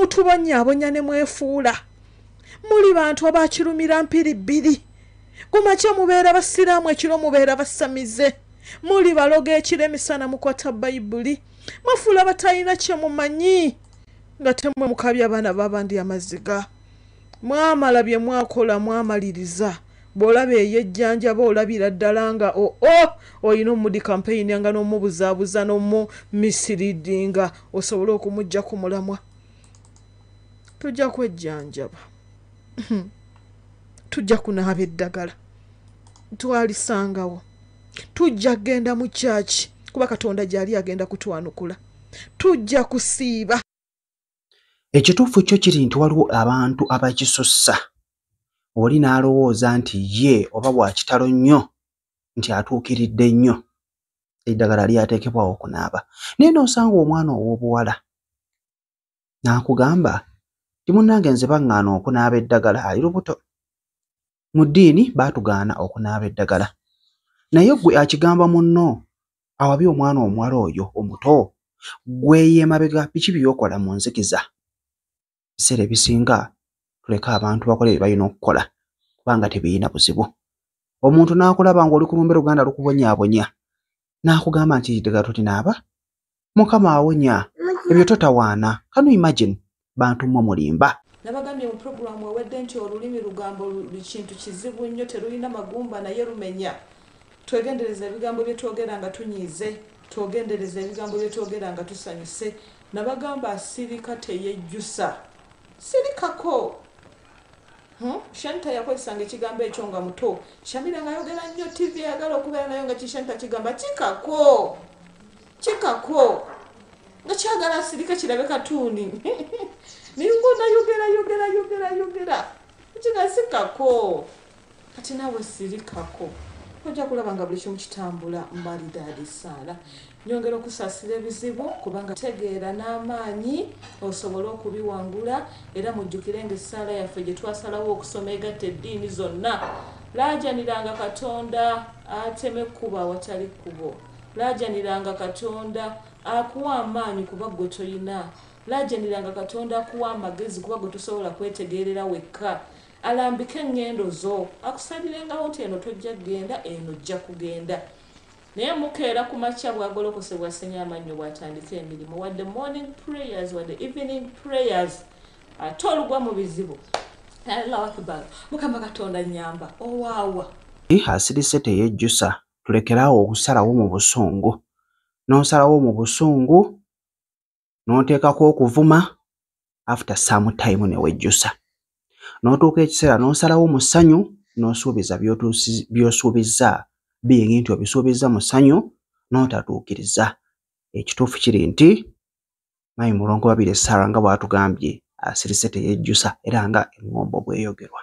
Mutubonyaabonya ne mwefuula. Muli bantu abakirumira mpiri bbiri. Kumakya mubeera basiraamu, ekiro mubeera basamize. Muli balogo ekiro, emisana mukwata Bayibuli. Mwefuula batalina kye mumanyi nga temwe mukabya abaana b'abandi amaziga. Mwamala bye mwakola, mwamaliriza. Bw'olaba eyejjanjaba olabira ddala nga oo olina omudi campaign nga n'omubuzaabuza n'omumisleadinga osobole okumugja ku mulamwa. Tujja kwejjanjaba, tujja kunaaba eddagala twalisangawo, tujja kugenda mu kyaki kuba Katonda gyali agenda kutwanukula, tujja kusiiba. Ekituufu kyo kiri nti waliwo abantu abakisussa, oli n'alowooza nti ye oba bwa kitalo nnyo nti atuukiridde nnyo, eddagala lyateekebwawo okunaaba. Naye n'osanga omwana ow'obuwala n'akugamba nti munnange nze baŋŋaana okunaaba eddagala, ali lubuto. Mu ddiini baatugaana okunaaba eddagala. Naye ggwe akigamba munno awabye omwana omuwala oyo omuto, ggwe emabega biki by'okola mu nzikiza? Ebiseera ebisinga tuleke abantu bakole bye balina okukola kubanga tebirina buzibu. Omuntu n'akulaba ng'oli ku lumbe luganda lukubonyaabonya n'akugamba nti eddagala tolinaaba, Mukama awonya, ebyo totawaana. Can you imagine? Bantu mmwe mulimba. Nabagambye mu puroguramu ewedde nti olulimi lugambo kintu kizibu nnyo, terulina magumba naye lumenya. Twegendereza ebigambo bye twogera nga tunyiize, twogendereza ebigambo bye twogera nga tusanyuse. Nabagamba asirika teyejjusa. Sirikako. Shanta yakozesanga ekigambo ekyo nga muto. Shamira ng'ayogera nnyo TV ayagala okubeera nayo nga Kishanta kigamba kikako. Kikako. Nga kyagala asirike kirabe katuuni. Naye ng'ona yogera yogera yogera yogera. Kigasikako. Kati naawe sirikako. Ojja kulaba nga buli kimu kitambula malidaadi saala. Nyongera okusaasira ebizibu kubanga tegeera n'amaanyi osobole okubiwangula, era mujjukire ng'essaala yaffe gye twasalawo okusoma egatta eddiini zonna. Laajaniranga Katonda ateme ekkubo awatali kkubo. Laajaniranga Katonda akuwa amaanyi kuba ggwe toyina. Laajaniranga Katonda akuwa amagezi kuba ggwe tosobola kwetegeerera wekka. Alambike eŋŋendo zo, akusalirengawo nti eno tojja kugenda, eno ojja kugenda. Naye mukeera ku makya bw'agolokose bw'asenya amannyo bw'atandika emirimu, wadde morning prayers wadde evening prayers, ate olugwa mu bizibu. Allahu Akbar, Mukama Katonda nnyamba, owaawa. Asirise teyejjusa, tulekeraawo okusalawo mu busungu. N'osalawo mu busungu, n'oteekako okuvuma, after some time ne wejjusa. N'otuuka ekiseera n'osalawo mu ssanyu, n'osuubiza by'osuubizza, being nti obisuubizza mu ssanyu n'otatuukiriza. Ekituufu kiri nti Mayi Mulongo Babirye Sarah nga bw'atugambye asirise teyejjusa era nga eŋŋombo bw'eyogerwa.